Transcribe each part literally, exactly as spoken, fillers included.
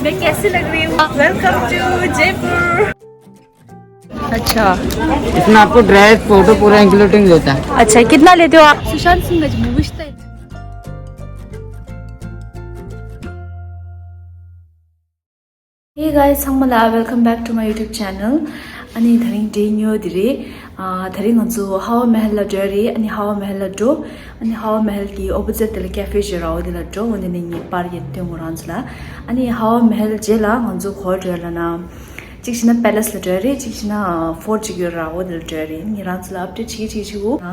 मैं कैसी लग रही हूँ? Welcome to Jaipur. अच्छा। इसमें आपको ड्रेस, फोटो पूरा इंक्लूडिंग लेता है। अच्छा, कितना लेते हो आप? सुशांत सिंह Rajput. Hey guys, ཚང་མ་ལ་welcome back to my YouTube channel. ཨ་ནི་དེ་རིང་འདྲེ་ཉོ་དེ་རེད། ཨ་དེ་རིང་ང་ཚོ་ཧ་ཝ་མ་ཧལ་ལ་འགྲོ་རེད། ཨ་ནི་ཧ་ཝ་མ་ཧལ་ལ་འགྲོ། ཨ་ནི་ཧ་ཝ་མ་ཧལ་གི་ཨོ་པོ་ཛིཊ་དེ་ལ་ཀེ་ཧྥེ་ཞིག་ར། འོ་དེ་ལ་འགྲོ། འོ་དེ་ནས་ངས་པར་ཡར་སྟོན་དགོས་རང་ཚོ་ལ། ཨ་ནི་ཧ་ཝ་མ་ཧལ་རྗེས་ལ་ང་ཚོ་ག་པར་འགྲོ་ལབ་ན། གཅིག་བྱས་ན་པེ་ལེ་སི་ལ་འགྲོ་རེད། གཅིག་བྱས་ན་ཕོར་ཊི་ཅིག་ཡོད་ར། འོ་དེ་ལ་འགྲོ་རེད། ངས་རང་ཚོ་ལ་ཨབ་ཌེཊ་བྱེད་ཀྱི་བྱེད་ཀྱི་ཡོད།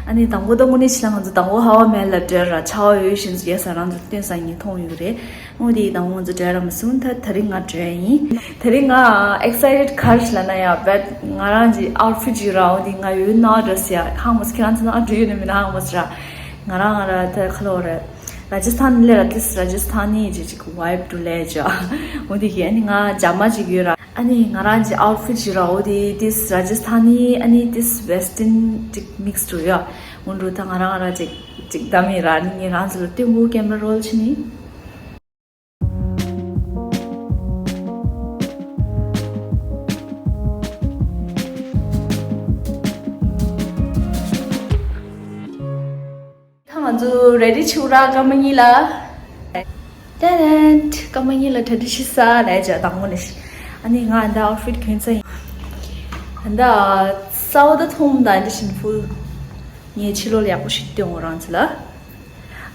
ཨ་ནི་དང་པོ་དང་པོ་ནས་བྱས་ན་ང་ཚོ་དང་པོ་ཧ་ཝ་མ་ཧལ་ལ་འགྲོ་ར། ཆར་པ་ཡོད་བཞིན་ཟེར་ས་རང་ཚོ་སྟོན་ས་ངས་མཐོང་ཡོད་རེད། འོ་དེ་དང་པོ་ང་ཚོ་འགྲོ་ར་མ་སོང་། ད་དེ་རིང་ང་འགྲོ་ཡ་ཡིན། དེ་རིང་ང་ཨེག་སའི་ཊེཌ་ག་རེ་ལབ་ན་ཡ། བེད་ང་རང་གི་ཨའུཊ་ཕིཊ་ཅིག་ར། འོ་དེ་ང་ཡོད་ན་འགྲོ་ཟེར་ཡ། ཧང་མོ་ཁྱེད་རང་ཚོ་ན་འགྲོ་ཡོད་ན་མིན་ན་ཧང་མོ་ར། ང་རང་ང་ར་ད་ཁ་ལོ་རེད། ར་ཇ་སི་ཐན་ལ་ར། ཏིས་ར་ཇ་སི་ཐན་ནི་ཅིག་ཅིག་ཝའིབ་འདྲ་ལས་ཅོ། འོ་དེ་གི་ཨ་ནི་ང་ཇ་མ་ཅིག་ཡོད་ར། ཨ་ནི་ང་རང་གི་ཨའུཊ་ཕིཊ་ཅིག་ར། འོ་དེ་ཏིས་ར་ཇ་སི་ཐན་ནི་ཨ་ནི་ཏིས་ཝེ་སི་ཊན་ཅིག་མིག་སི་འདྲ་ཡོད། འོ་འདྲ་ད་ང་རང་ང་ར་ཅིག་ཅིག་བདམས་ཡིན་ར། ཨ་ནི་ངས་རང་ཚོ་ལ་སྟོན་གོ། ཀེམ་ར་རོལ་བྱེད་ནི། ད་ང་ཚོ་རེ་ཌི་བྱེད་ར། སྐར་མ་གཉིས་ལ། ཏན་ཏན། སྐར་མ་གཉིས་ལ་གྲ་སྒྲིག་བྱེད་ས་ལས་ཅ་དང་པོ་ནས། ཨ་ནི་ང་འདི་ཨའུཊ་ཕིཊ་གྱོན་ཚར་ཡིན། ད་གསར་པ་ད་མཐོང་ད་འདི་བཞིན་ཕུལ། ངས་ཕྱི་ལོགས་ལ་ཡག་པོ་ཞིག་སྟོན་འོ་རང་ཚོ་ལ།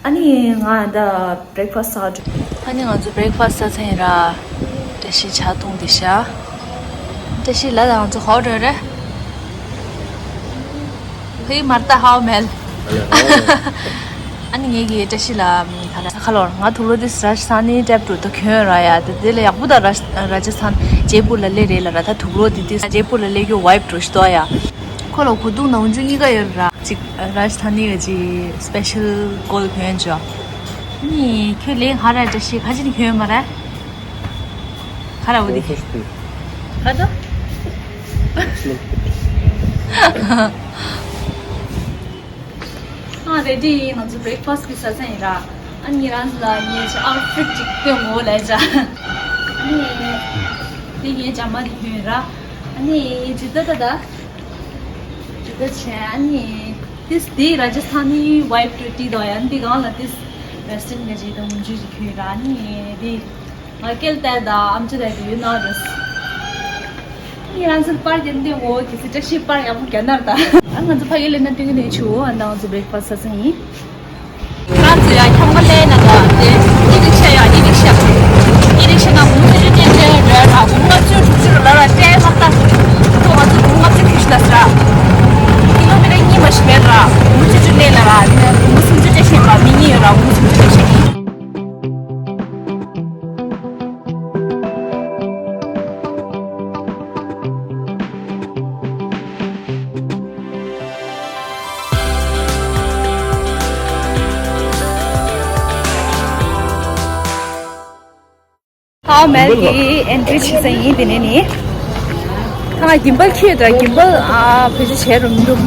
ཨ་ནི་ང་ད་བྷི་རེག་ཕ་སི་ཟ་འགྲོ། ཨ་ནི་ང་ཚོ་བྷི་རེག་ཕ་སི་ཟ་ཚར་ཡིན་ར། བཀྲ་ཤིས་ཇ་འཐུང་བསྡད་ཤག་བཀྲ་ཤིས་ལ་ད་ང་ཚོ་ག་པར་འགྲོ་རེད། ཕའི་མར་ཏ་ཧའོ་མེལ། ཨ་ནི་ངེད་ཀྱི་བཀྲ་ཤིས་ལ་ད་ལ་ཁ་ལོར་ང་དུག་ལོག་དེ་ར་ཇ་སི་ཐ་ནི་ཊེབ་ཊུ་ད་གྱོན་ར་ཡ། དེ་དེ་ལ་ཡག་པོ་ད་ར་ར་ཇ་སི་ཐན་ཇེ་པུར་ལ་སླེབས་རེད་ལ་ར། ད་དུག་ལོག་དེ་དེ་ཇེ་པུར་ལ་སླེབས་རྒྱུ་ཝའིབ་འདྲ་ཞིག་འདུག་ཡ། ཁོ་ལ་གོས་ཐུང་ནང་ཆུང་གཉིས་ཀ་ཡོད་ར། གཅིག་ར་ཇ་སི་ཐ་ནི་གི་གཅིག་སི་པེ་ཤལ་གོལ་གྱོན་ཅོ། ནི་ཁྱོད་ལས་ཧ་ར་བཀྲ་ཤིས་ཁ་ཅིག་གྱོན་མ་ར། ཁ་ར་འོ་དེ། ཁ་དོ། ཨ་རེ་ཌི་ཡིན། ང་ཚོ་བྷི་རེག་ཕ་སི་གི་ཟ་ས་ཡིན་ར། ཨ་ནི་རང་ཚོ་ལ་ངས་ཅིག་ཨའུཊ་ཕིཊ་ཅིག་སྟོན་གོ་ལས་ཅ། ཨ་ནི་དེ་ངས་ཇ་མ་དེ་གྱོན་ར། ཨ་ནི་ཇི་ལྟ་ད་ད། ཇི་ལྟ་བྱས་ཨ་ནི་ཏིས་དེ་ར་ཇ་སི་ཐ་ནི་ཝའིབ་འདྲ་དྲིས་འདུག་ཡ། ཨ་ནི་དེ་སྒང་ལ་ཏིས་ཝེ་སི་ཊན་གི་ཅིག་དང་མུ་ཇུ་ཅིག་གྱོན་ར། ཨ་ནི་དེ། ང་སྐད་ལྟར་དང་ཨམ་ཅོག་ལྟར་དུ་ཡོད་ན་རེད། ངས་རང་ཚོར་པར་རྒྱག་འདོད་ངོ་གི་ཚེ་བཀྲ་ཤིས་པར་ཡག་པོ་རྒྱག་ན་རེད་ད། ཨ་ང་ཚོ་ཕ་གི་ལས་ན་སྟོན་གི་ནས་ཆུ་བོ། ཨ་ད་ང་ཚོ་བྷི་རེག་ཕ་སི་ཟ་ས་ཡིན། ང་ཚོ་ཡ་ཁྱམས་ཁ་ལས་ན་ད་དེ་ཨི་རིག་ཤ་ཡ། ཨི་རིག་ཤ། ཨི་རིག་ཤ་ན་མུ་ཅུ་ཅུ་ཅན་ཅན་རེད་ར། མུ་ལྔ་བཅུ་དྲུག་ཅུ་རུ་ལ་ར་སྤྲད་མ་ལྟ། ཁོ་ང་ཚོ་མུ་ལྔ་བཅུ་ཁུ་ཤི་ལ་སི་ར། ཀི་ལོ་མི་ཊར་གཉིས་མ་ཞིག་མེད་ར། མུ་ཅུ་ཅུ་ནས་ལ་ར། མུ་སུམ་ཅུ་ཅན་ཤེས་པ་མི་གཉིས་ཡོད་ར། མུ་སུམ་ཅུ་ཅན་ཤེས། ཧའོ་མེལ་གྱི་ཨེན་ཊི་རི་བྱེད་ས་ཡིན། དེ་ནས་ནི། ཁ་ང་གིམ་བལ་ཁྱེར་ཡོད་ད། གིམ་བལ་ཨ་བེད་སྤྱོད་བྱེད་རུང་འདུག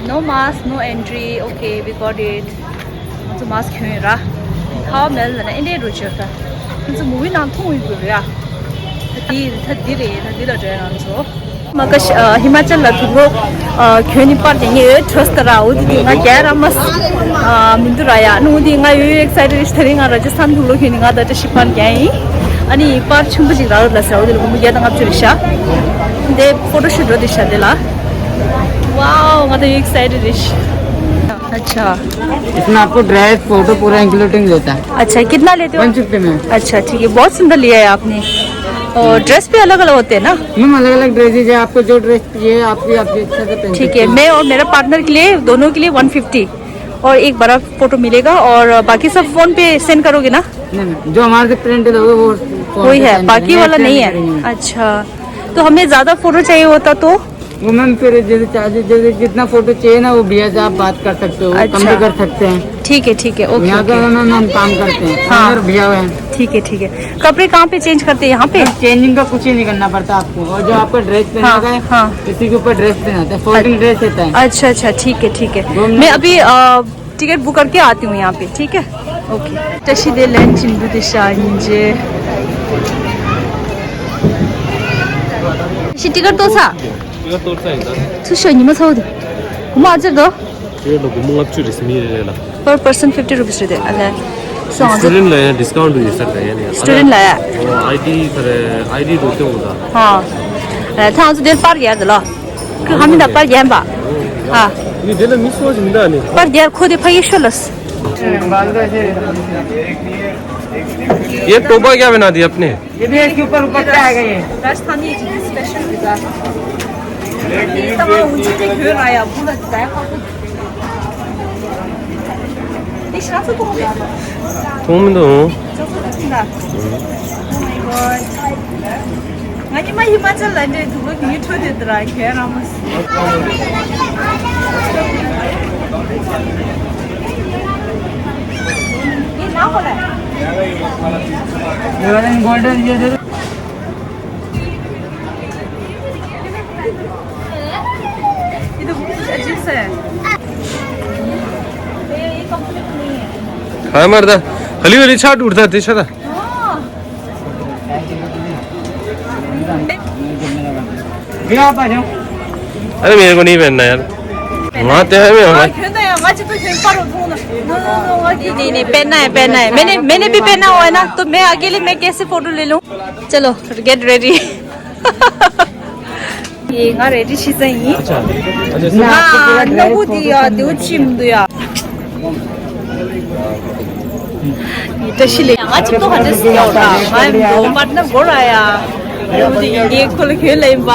No mask, no entry. Okay, we got it. ང་ཚོ་མཱ་སི་ཁྱོན་ཡོད་ར། ཧའོ་མེལ་ལ་ན་ཨེ་འདྲའི་རུ་ཆོད་ད། ང་ཚོ་མུ་བི་ནང་མཐོང་ཡོད་དགོས་རེད་ཡ། ད་འདི་ད་འདི་རེད། ད་འདི་ལ་འགྲོ་ཡ་ང་ཚོ། མ་ཀ་ཤ་ཨ་ཧི་མ་ཅལ་ལ་དུག་ལོག་ཨ་གྱོན་ནི་པར་རྒྱག་ངས་ཡོད་ཊྲས་ད་ར། འོ་དེ་དེ་ང་རྒྱལ་ར་མ་ཨ་མི་འདུག་ར་ཡ། ནུ་འོ་དེ་ང་ཡོད་ཨེག་སའི་ཊེཌ་རེད། དེ་རིང་ང་ར་ཇ་སི་ཐན་དུག་ལོག་གྱོན་ནི་ང་ད་བཀྲ་ཤིས་པར་རྒྱག་ཡིན། ཨ་ནི་པར་ཆེན་པོ་ཅིག་རག་ལ་ཟེར། འོ་དེ་ལ་སྒོར་མོ་བརྒྱ་དང་ལྔ་བཅུ་རེད་ཤག་འདི་ཕོ་ཊོ་ཤུཊ་འགྲོ་དེ་ཤག་འདི་ལ། Wow, ང་ད་ཡོད་ཨེག་སའི་ཊེཌ་རེད་ཤག Acha. इसमें आपको ड्रेस, फोटो पूरा इंक्लूडिंग रहता है। अच्छा, कितना लेते हो? वन फिफ्टी में। अच्छा, ठीक है, बहुत सुंदर लिया है आपने। और ड्रेस भी अलग अलग होते हैं ना? मैम, अलग अलग ड्रेसेज है, आपको जो ड्रेस चाहिए आपकी, आपकी इच्छा से पहन ठीक है, सकते हैं। मैं और मेरा पार्टनर के लिए, दोनों के लिए वन फिफ्टी और एक बड़ा फोटो मिलेगा। और बाकी सब फोन पे सेंड करोगे ना? नहीं मैम, जो हमारे से प्रिंट होगा वो फोन वही पे है, सेंड बाकी करेंगे, वाला सेंड नहीं है। करेंगे। अच्छा, तो हमें ज्यादा फोटो चाहिए होता तो? वो मैम फिर जैसे चार्जेस, जैसे जितना फोटो चाहिए ना, वो भैया से आप बात कर सकते हो, कम भी अच्छा। कर सकते हैं। ठीक है, ठीक है, ओके, यहाँ पे ओके। मैम हम काम करते हैं, हाँ। ओनर भैया हैं। ठीक है, ठीक है। कपड़े कहाँ पे चेंज करते हैं? यहाँ पे? मैम, चेंजिंग का कुछ ही नहीं करना पड़ता आपको, और जो आपका ड्रेस पहना हाँ, है, हाँ। इसी के ऊपर ड्रेस पहनाते हैं, फोल्डिंग ड्रेस रहता है। अच्छा, अच्छा, ठीक है, ठीक है। वो मैं मैम अभी, अ, टिकट बुक करके आती हूँ यहाँ पे, ठीक है? Okay. Tashi de len chindu de sha inje. ཤི་ཊི་ཀཊ་ཏོ་ས། ཊི་ཀཊ་ཏོ་ས་ཡིན་ད། ཚུ་ཤོ་ཉི་མ་ཚ་བོ་དེ། གོ་མ་ཨ་ཅེར་དོ། ཊི་ཀཊ་ལ་སྒོར་མོ་ལྔ་བཅུ་རེད་ཟེར་མི་རེ་རེ་ལ། Per person fifty rupees རེད་དེ་ཨ་ལེ། སོང་ང་ཚོ། སི་ཊུ་ཌེན་ཊི་ལ་ཡང་ཌི་སི་ཀའུན་ཊི་ཡོད་ས་རེད་ཡ་ནི། སི་ཊུ་ཌེན་ཊི་ལ་ཡ། ཨོ་ཨའི་ཌི་ག་རེ་ཨའི་ཌི་འགྲོ་སྟོན་འོ་ད། ཧ། ཨ་ལེ་ད་ང་ཚོ་དེར་པར་རྒྱག་དེ་ལོ། ཁོས་ཧ་མི་ད་པར་རྒྱག་པ། ཧ། ནི་དེ་ལ་མི་སོ་ཞིག་མི་འདུག་ནི། པར་རྒྱག་ཁོ་དེ་ཕ་གི་ཤོ་ལ། ये टोबा क्या बना दिया आपने? ये भी इसके ऊपर ऊपर क्या आएगा ये? Rajasthani special pizza. ये तमाम ऊंची पे घर आया, पूरा जायका। ये शाम से तो हो गया। ཁོང་མི་འདུག་ང་ཉི་མ་ཧི་མ་ཅལ་ལ་འདྲེ་འདུག་ལོ་ཉི་འཕྲོ་དེ་དུ་ར་ཁྱེད་རང་མོ། गोल्डन ये दे दो। ये तो कुछ अजीब सा है। ये कंफर्टेबल नहीं है। हाँ मरदा। हली हली छाट उठता ते छता। हाँ। अरे मेरे को नहीं पहनना यार। वहाँ ते है मैं वहाँ। नहीं नहीं नहीं पहनना है पहनना है। मैंने मैंने भी पहना हुआ है ना, तो मैं अकेले मैं कैसे फोटो ले लूँ? चलो, गेट रेडी। ये ང་རེ་ཌི་ཤི་ས་ཡིན། अच्छा। ང་ནོ་བུ་དི་ཡ་དེའུ་ཅིམ་དུ་ཡ། ཡི་བཀྲ་ཤིས་ལེགས། ང་ཅིག་ཏོ་ཧ་འདྲེ་སི་ཡོད་ད། ང་ཡི་མདོ་པར་ན་གོ་ར་ཡ། ནོ་བུ་དི་ཡི་གེ་ཁོ་ལ་ཁྱོད་ལ་ཡིན་པ།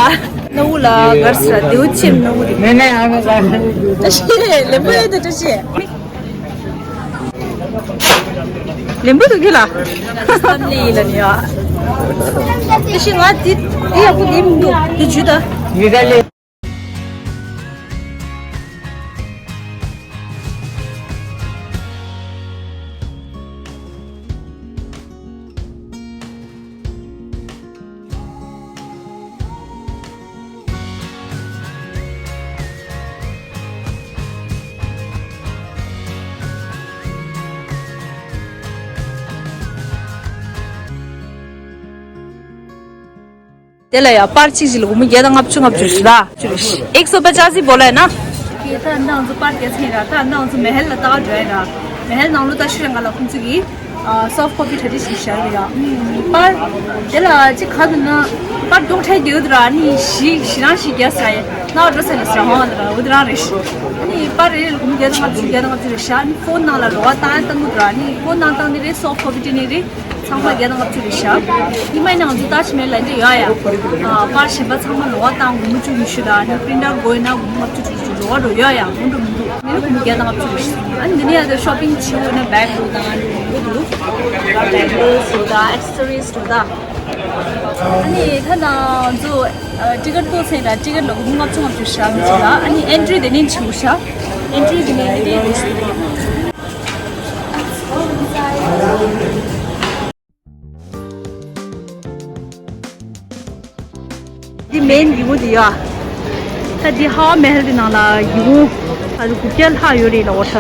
ནོ་བུ་ལ་གར་ས་དེའུ་ཅིམ་ནོ་བུ་དི། བཀྲ་ཤིས་ལེགས་པོ་ཡོད་ད་བཀྲ་ཤིས། ལེན་པོ་འདུག་གི་ལ། བསམ་ལེ་ཡིན་ལ་ནི་ཡ། དེ་བཞིན་ང་དེ་དེ་ཡག་པོ་དེ་མི་འདུག་དེ་ཇུས་ད། དེ་ལ་ཡ་པར་གཅིག་གཅིག་ལ་སྒོར་མོ་བརྒྱ་དང་ལྔ་བཅུ་ལྔ་བཅུ་རེད་ད། एक सौ पचास ही बोला है ना? ད་ནང་ཚོ་པར་རྒྱག་ཚེ་ར་ད་ནང་ཚོ་མ་ཧལ་ལ་ལྟ་ག་འགྲོ་ཡ་ར། མ་ཧལ་ནང་ལོ་ད་ཤུ་ར་ང་ལ་ཁོང་ཚོ་གིས། སོཕ་ཀོ་པི་གྲ་སྒྲིག་ཞིག་བཞག་ཡོད་ཡ། པར་དེ་ལ་ཅི་ག་འདུག་ན་པར་རྡོག་ཁྲའི་རྒྱུ་དུ་ར་ནི་ཞིག་ཞི་རང་ཞིག་རྒྱག་ས་ཡ་ན་འགྲོ་ས་ནི་ས་ཧོང་ལ་ར་འུ་དུ་རང་རེད་ཤི། ནི་པར་རེ་རེ་ལ་སྒོར་མོ་བརྒྱ་དང་ལྔ་བཅུ་བརྒྱ་དང་ལྔ་བཅུ་རེད་ཤག་ནི་ཕོན་ནང་ལ་ལོགས་ཀ་བཏང་ཡ་བཏང་གི་འདུག་ར་ནི་ཕོན་ནང་བཏང་ནི་རེད་སོཕ་ཀོ་པི་སྤྲད་ནི་རེད། ཚང་མ་བརྒྱ་དང་ལྔ་བཅུ་རེད་ཤག་ཉི་མ་ནང་ཚོ་ལྟ་ཞིག་མེད་ལ་འདི་ཡོད་ཡ། པར་གཞན་པ་ཚང་མ་ལོགས་ཀ་བཏང་སྒོར་མོ་བཅུ་ཉི་ཤུ་དང་ནི་པི་རིན་ཊར་དགོས་ཡོད་ན་སྒོར་མོ་ལྔ་བཅུ་དྲུག་ཅུ་ལོགས་ཀ་འགྲོ་ཡོད་ཡ་སྒོར་མོ་བརྒྱ་དང་ལྔ་བཅུ་རེད་ཤག་ཨ་ནི་འདི་ནས་ཡ་ད་ཤོ་པིང་བྱེད་འོས་ན་བེག་འགྲོ་དང་ཨ་ནི་འགྲོ་འདུག་བེག་འགྲོ་སོ་ད་ཨེག་སི་སོ་རིས་འགྲོ་ད། ཨ་ནི་ད་ནང་ཚོ་ཊི་ཀེ་ཊི་ཏོ་ཚན་ར་ཊི་ཀེ་ཊི་ལ་སྒོར་མོ་ལྔ་བཅུ་ང་བཅུ་ཞག་མི་ཚོ་ལ་ཨ་ནི་ཨེན་ཊི་རི་དེ་ནས་བྱེད་དགོས་ཤག་ཨེན་ཊི་རི་དེ་ནས་དེ་དེ་འདི་མེན་ཡི་གུ་འདི་ཡ། ད་འདི་ཧ་བ་མ་ཧལ་འདི་ནང་ལ་ཡི་གུ་ད་དགུ་བརྒྱ་ལྷག་ཡོད་རེད་ལ་འོ་ད།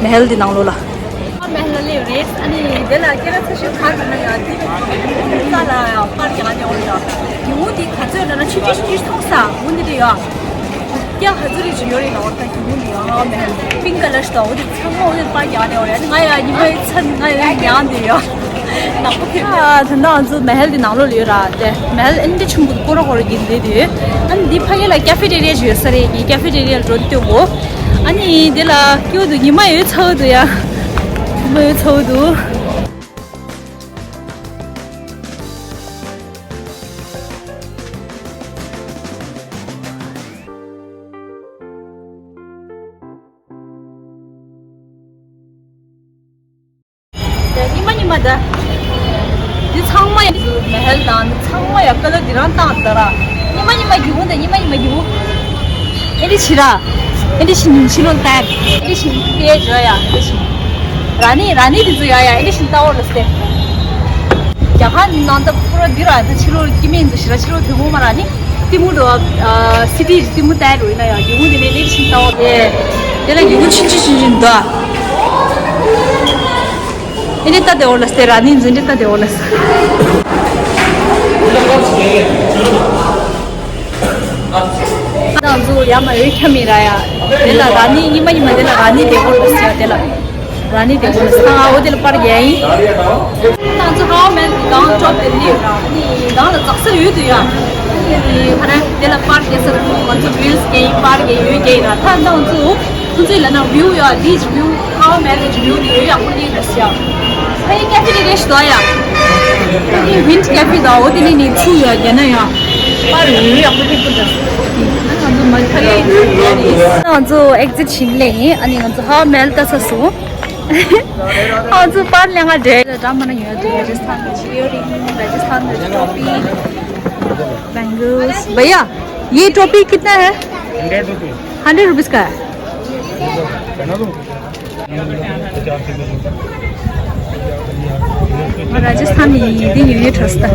མ་ཧལ་འདི་ནང་ལོགས་ལ། ཧ་བ་མ་ཧལ་ལ་སླེབས་ཡོད་རེད། ཨ་ནི་འདི་ལ་སྐད་ཆ་ཚ་ཤོས་ག་རེ་ན་ཡ་འདི་རྩ་ལ་ཡ་པར་རྒྱག་ནས་འོ་ད། ཡི་གུ་འདི་ག་ཚོད་ལ་ན་ཆུང་ཆུང་ཆུང་ཆུང་མཐོང་ས་འོ་འདི་འདྲ་ཡ། ཡ་ཧ་ཛུ་རི་ཅི་ཡོད་རེད་ལ་འོ་ད་གི་མུ་ནི་ཡང་མེ་ཧལ་པིང་ཀ་ལར་ཤི་ད་འོ་དེ་ཚང་མ་འོ་དེ་པར་རྒྱག་དེ་འོ་ཡ་ནི་ང་ཡ་ཉི་མ་ཡི་ཚ་ནི་ང་ཡ་ཉང་དེ་ཡ་ནག་པོ་ཁེ། ཨ་ད་ནང་ང་ཚོ་མེ་ཧལ་དེ་ནང་ལོགས་ལ་ཡོད་ར་དེ་མེ་ཧལ་ཨེ་འདྲ་ཆུང་གུ་དེ་སྐོར་ར་སྐོར་ར་གྱིན་དེ་དེ་ཨ་ནི་འདི་ཕ་གི་ལ་ཀ་ཧྥེ་ཏེ་རི་ཡ་ཅིག་ཡོད་ས་རེད། ཀ་ཧྥེ་ཏེ་རི་ཡ་ལ་འགྲོ་དུས་སྐྱོ་གོ་ཨ་ནི་འདི་ལ་སྐྱོ་དུ་ཉི་མ་ཡོད་ཚ་བོ་དུ་ཡ་ཉི་མ་ཡོད་ཚ་བོ་དུ། ཉི་མ་ཉི་མ་ད། འདི་ཚང་མ་ཡ། མེ་ཧལ་དང་འདི་ཚང་མ་ཡ་ཀ་ལར་འདི་རང་བཏང་ད་ར། ཉི་མ་ཉི་མ་རྒྱུ་འོང་ད་ཉི་མ་ཉི་མ་རྒྱུ་འོང་། ཨེ་འདི་ཕྱི་ར། ཨེ་འདི་ཕྱི་ཕྱི་ལོགས་ལྟ། ཨེ་འདི་ཕྱི་ཕྱི་ར་ཡ། ཨེ་འདི་ཕྱི། ར་ནི་ར་ནི་འདི་ཚོ་ཡ་ཡ་ཨེ་འདི་ཕྱི་ལྟ་འོ་ལ་སྟེ། རྒྱ་གར་ནང་ད་ཕུ་ར་འདི་ར་ད་ཕྱི་ལོགས་སྐྱི་མེད་འདི་ཕྱི་ར་ཕྱི་ལོགས་དོན་ངོ་མ་ར་ནི། གཏི་མུག་འགྲོ་བ། སི་ཊི་གཏི་མུག་ལྟ་འགྲོ་ཡིན་ན་ཡང་ཡི་གུ་འདི་ནས་ལེགས་ཤིང་ལྟ་བ་དེ། དེ་ལ་ཡི་གུ་ཆུང་ཆུང་ཆུང་ཆུང་འདུག་ཨེ་ནི་ལྟ་དེ་འོ་ལ་སྟེ་ར་ནི་འཛིན་འདྲེ་ལྟ་དེ་འོ་ལ་ས། ང་ཚོ་ཡར་མར་འོད་འཁྱམ་མི་ར་ཡ། དེ་ལ་ར་ནི་ཉི་མ་ཉི་མ་དེ་ལ་ར་ནི་དེ་གོ་རུ་སི་ཡ་དེ་ལ། ར་ནི་དེ་གོ་རུ་སི་ཡ། འོ་དེ་ལ་པར་རྒྱག་ཡིན། ང་ཚོ་ཧ་མེལ་གང་ཅོབ་དེ་ལི་ར་ནི་གང་ལ་ཙག་སེར་ཡོད་དུ་ཡ། ཁ་ར་དེ་ལ་པར་རྒྱག་ས་ང་ཚོ་བིལ་སི་རྒྱག་ཡིན། པར་རྒྱག་ཡོད་རྒྱག་ཡིན་ར། ད་ང་ཚོ། ཁོང་ཚོའི་ལ་ན་བིའུ་ཡ་ལིཇ་བིའུ་ཧ་མེ་ལིཇ་བིའུ་ནི་ཡོད་ཡག་པོ་ལི་རེད་ཤག་ཕ་ཡི་ཀེ་ཧྥེ་དེ་རེད་ཤག་ཡ། ཕ་ཡི་ཝིན་ཀེ་ཧྥེ་དང་འོ་དེ་ནི་ནི་ཚུ་ཡ་རྒྱ་ན་ཡ། པར་ཡོད་ཡག་པོ་ཐེབས་པོ་དང་། ང་ཚོ་མ་ཁ་ལེ་ང་ཚོ་ཨེག་ཛིཊ་ཞིག་ལེ་ཡིན། ཨ་ནི་ང་ཚོ་ཧ་མེལ་ལྟ་ས་སོང་། ང་ཚོ་པར་ལེན་ག་འདྲེ་འདྲ་མ་ན་ཡོད་དུ། राजस्थान का इयररिंग, राजस्थान का टोपी, बैंगल्स। भैया, ये टोपी कितना है? Hundred rupees. हंड्रेड रुपीज का है। राजस्थान में ये भी यूनिट हंसता।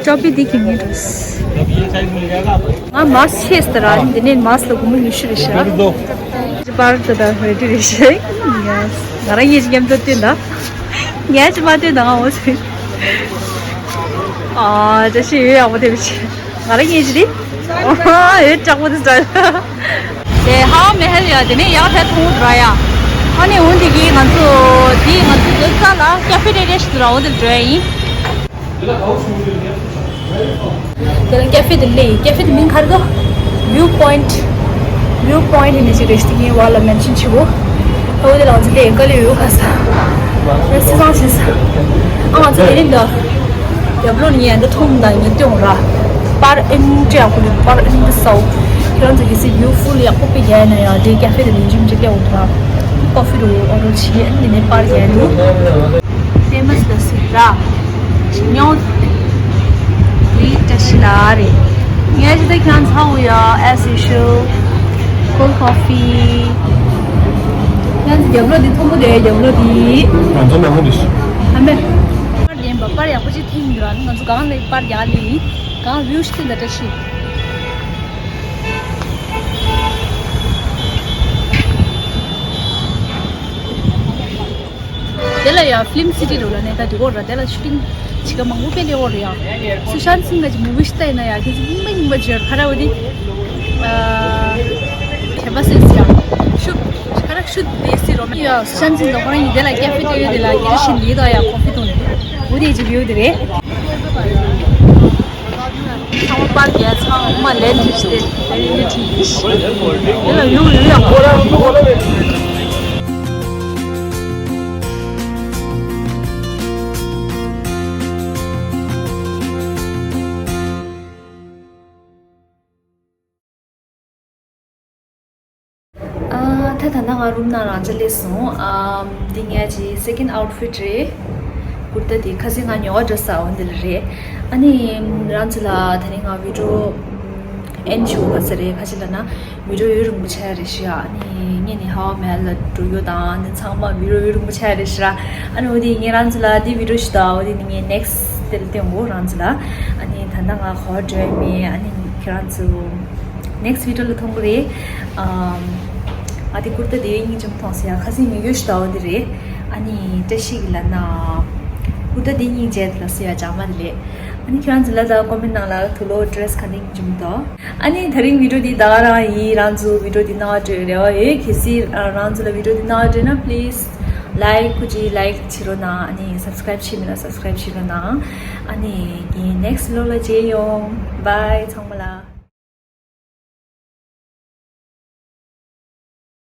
टोपी देखिए यूनिट हंस। हाँ, मास्क है इस तरह। दिन मास्क लोगों में निश्चित है। बार तो दा रेडी रेशे। यस। घर ये गेम तो तीन दा। यस, बात है दा, वो से। ཨ། ཅི་ཞིག་ཡོད་ཡག་པོ་དེ་བྱས། ང་རང་ཡིན་ཞིག་རེད། ཨ། ཡོད་དྲག་པོ་དེ་ཟེར། དེ་ཧ་མེ་ཧལ་ཡ་དེ་ནས་ཡག་ཐལ་ཐུང་འགྲོ་ཡ། ཨ་ནི་འོན་ཏེ་གིས་ང་ཚོ་དེ་ང་ཚོ་སྡོད་ས་ལ་ཀེ་ཧྥེ་ཏེ་རེ་ཞིག་ར་འོ་དེ་འགྲོ་ཡ་ཡིན། དེ་ལ་ཀེ་ཧྥེ་དེ་ལས་ཀེ་ཧྥེ་དེ་མིང་ག་རེ་འདུག View Point། View Point ཡིན་ནི་ཞིག་རེད། ཞིག་ངའི་བར་ལ་མེན་ཤན་བྱེད་དགོས། ཨོ་དེ་ལ་ང་ཚོ་ལས་ཀ་ལས་ཡོད་ག་ས། ཨ་སི་སང་ཞིག་ས། ཨ་ང་ཚོ་དེ་རིང་འདི། རྒྱབ་ལོགས་ནས་ངས་འདི་མཐོང་དང་ངས་སྟོན་ར། པར་ཨིན་ཏྲེ་ཡག་པོ་རེད། པར་ཨིན་ཏྲེ་སའོ། ཁྱེད་རང་ཚོ་གལ་སྲིད་བིའུ་ཕུལ་ཡག་པོ་དཔེ་རྒྱག་ཡིན་ན་ཡང་དེ་ཀེ་ཧྥེ་དེ་ནས་འཇིམ་གཅིག་སླེབས་འོང་དང་། ཀོ་ཧྥི་རུ་ཨོ་ཌར་བྱེད་ཡིན། འདི་ནས་པར་རྒྱག་ཡིན་འདུག་ཕེ་མ་སི་ལ་སི་ར། ཞིམ་ཉོ། ལི་བཀྲ་ཤིས་ལགས་རེད། ངས་ཅི་ད་ཁྱང་ཚ་འུ་ཡ། as usual cold coffee། ཁྱང་ཚ་རྒྱབ་ལོགས་འདི་མཐོན་པོ་རེད། རྒྱབ་ལོགས་འདི། ང་ཚོ་མང་པོ་འདི། ཨ་མེ། པར་ལེན་པ་པར་ཡག་པོ་ཅིག་ཐིང་འདུག་ང་ཚོ་གང་ལས་པར་རྒྱག་ལི། གང་བིའུ་ཤི་ཐིང་ད་བཀྲ་ཤིས། དེ་ལ་ཡང་ཕི་ལིམ་སི་ཊི་རུ་ལ་ནས་ད་དུ་གོ་ར། དེ་ལ་ཤུ་ཊིང་བྱེད་ཀ་མང་པོ་དཔེ་ལེ་འོ་རེད་ཡ། སུ་ཤཱན་སིང་ག་ཅིག་མུ་བི་ཤི་ལྟ་ཡིན་ན་ཡ་ཁྱེད་ཚོ་རྙིང་པ་རྙིང་པ་བརྗོད་ཁ་ར་བ་དེ། ཁྱད་པར་སེ་སི་ཡ། ཤུ་ཁ་ར་ཤུ་དེ་སི་རོ་མ་ཡ། སུ་ཤཱན་སིང་ག་ཁོ་རང་ཡིན་དེ་ལ་ཀེ་ཧྥེ་ཏེ་རི་ཡ་དེ་ལ་ཀེ་རི་ཤིན་ལི་དོ་ཡ་ཁོ་ཧྥི་དོ་ནི་འོ་དེ་ཅིག་ཡོད་དེ་རེད། ཚང་མ་པར་རྒྱག་ཚང་མ་ལེན་བྱས་ཏེ་ཨེ་ནི་ཊི་ཡིན། དེ་ལ་ཡུ་ཡུ་ཡང་ཁོ་རང་ཁོ་རང་། ཨ། ད་ད་ལྟ་ང་རུམ་ནང་རང་ཅག་སླེབས་སོང་། ཨ། འདི་ངའི་ཅི་སེ་ཀེན་ཌ་ཨའུཊ་ཕིཊ་རེད། ཀུར་ཏ་འདི་ཁ་སང་ང་ཉོ་བ་འགྲོ་ས་འོ་འདི་ལ་རེད། ཨ་ནི་རང་ཚོ་ལ་ད་རིང་ང་བི་ཌི་ཡོ་ཨེན་ཌི་ཞུ་ག་ས་རེད། ཁ་ཅིག་ལ་ན་བི་ཌི་ཡོ་ཡུན་རིང་པོ་ཆགས་རེད་ཤག་ཨ་ནི་ངས་ནི་ཧ་ཝ་མེལ་ལ་འགྲོ་རྒྱུ་དང་འདི་ཚང་མ་བི་ཌི་ཡོ་ཡུན་རིང་པོ་ཆགས་རེད་ཤག་ཨ་ནི་འོ་འདི་ངས་རང་ཚོ་ལ་འདི་བི་ཌི་ཡོ་ཞུ་དང་འོ་འདི་ནི་ངས་ནེག་སི་ཊི་དེ་ལ་སྟོན་གོ་རང་ཚོ་ལ། ཨ་ནི་ད་ལྟ་ང་གོ་འགྲོ་མེད། ཨ་ནི་ཁྱེད་རང་ཚོ་ནེག་སི་ཊི་བི་ཌི་ཡོ་ལ་མཐོང་གི་རེད། ཨམ། ཨ་དེ་ཀུར་ཏ་དེ་སྙིང་རྗེ་མཐོང་སོང་ཡ། ཁ་སང་ཉོ་ཡོད་ཤག་འོ་དེ་རེད། ཨ་ནི་བཀྲ་ཤིས་ཀྱི་ལ་ན་ཀུར་ཏ་དེ་སྙིང་རྗེ་དེ་ལ་སོ་ཡ་ཅང་མ་དེ་ལས། ཨ་ནི་ཁྱེད་རང་ཚོ་ལ་ད་ཀོ་མེན་ཊི་ནང་ལ་ཐུགས་ལོ་ཌི་རེ་སི་ག་འདི་སྙིང་རྗེ་མཐོང་། ཨ་ནི་ད་རིང་བི་ཌི་ཡོ་འདི་ད་ག་རང་ཡིན། རང་ཚོ་བི་ཌི་ཡོ་འདི་ནང་འགྲོ་རེ་བ་ཡོད། གལ་སྲིད་རང་ཚོ་ལ་བི་ཌི་ཡོ་འདི་ནང་འགྲོ་ན་པི་ལི་སི་ལའིཀ་ཁུ་ཅི་ལའིཀ་བྱེད་རོགས་གནང་། ཨ་ནི་སབ་སི་ཀ་རའིབ་བྱེད་མེད་ན་སབ་སི་ཀ་རའིབ་བྱེད་རོགས་གནང་། ཨ་ནི་ངའི་ནེག་སི་ཊི་ལོག་ལ་མཇལ་ཡོང་། བྷའི་ཚང་མ་ལ།